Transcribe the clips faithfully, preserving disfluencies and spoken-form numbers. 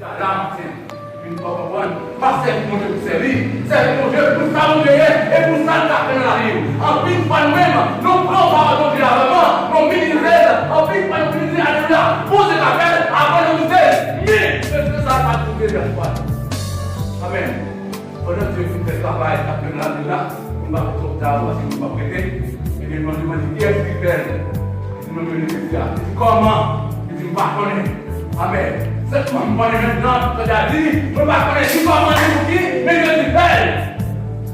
Lamaten, vin fè w konprann, pa sèvi Bondye pou sèvi, sèvi Bondye pou sa Bondye ye e pou sa l ka fè nan lavi w. Anpil fwa nou menm, nou pran pawòl Bondye avèman, nou minimize l. Anpil fwa nou minimize alelouya Bondye ka fè l avan nou doute. Men, se sa k ap doute dèfwa. Amèn. Pandan Dye fin fè travay, ap fè nan lavi la, pou nou pa fè twòp travay, paske nou pa prete, ebyen, nou mande, mande, kiyès ki fè l? Li di, mwen, mwen, li di, kòman? Li di, m pa konnen. Amèn. Sèlman, m konnen mentnan, sa vle di, mwen pa konnen ni kòman, ni pou ki, men Jezi fè l.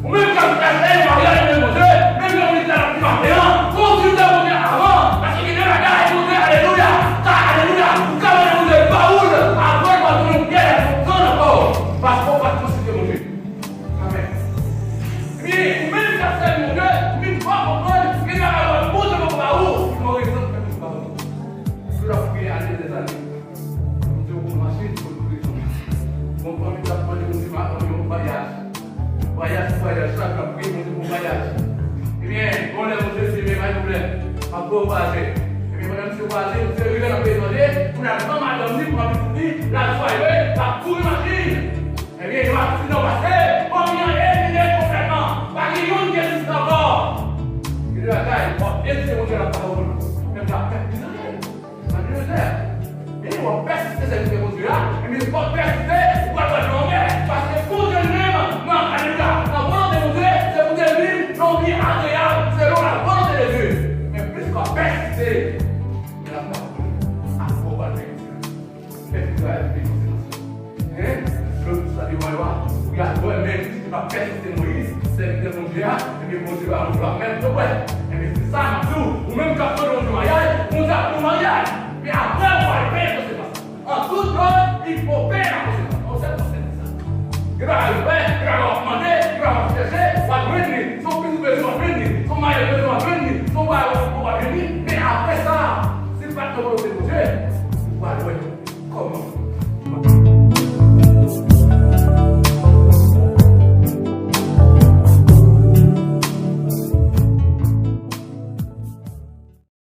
Ou menm k ap chache maryaj, men Bondye, menm jan Bondye te ap di maten an, konsilte Bondye avan, paske gen de bagay, Bondye, alelouya, ta, alelouya, ou ka mande Bondye ba ou l, apre l pa tounen yon pyès, yon zòn ankò, paske ou pa t konsilte Bondye. Amèn. Ebyen, ou menm k ap sèvi Bondye, ou vin fè w konprann, gen bagay ou wè Bondye poko ba ou, gen yon rezon ki fè Bondye pa ba ou. Si w ap priye ane, dèzane, Bondye poko machin pou l priye. Bon, fanmi k ap mande Bondye yon vwayaj. Vwayaj pou vwayaj, sa k ap priye Bondye pou vwayaj. Ebyen, bon, lè Bondye di, men pa gen pwoblèm, m ap ba w vwazen. Ebyen, pandan misye vwazen, misye rive nan peyi etranje, kounye a l pran madanm li, pran pitit li, l al swaye, l ap kouri machin. Ebyen, yo aksidan pase, fanmi an elimine konplètman. Pa gen youn ki egziste ankò. Gen de bagay, w ap byen di se Bondye nan pawòl. Men w ap pèt mizè. Nan mizè. Men w ap pèsiste sèvitè Bondye a, ebyen, w ap pèsiste, ou pral wè longè. Paske Bondye li menm, nan, alelouya, nan volonte Bondye, se pou te viv nan yon vi agreyab, selon la volonte de Dye. Men plis w ap pèsiste, men l ap pawòl. Apre w pral fè Fè travay pou defanse nasyon. Hein? Lòt sa li wè yo a, pou y al wè, men Kris te pa pèsiste Moyiz, sèvitè Bondye a, ebyen Bondye ba nou la menm tou wè. Ebyen se sa m ap di w, ou menm k ap tande Bondye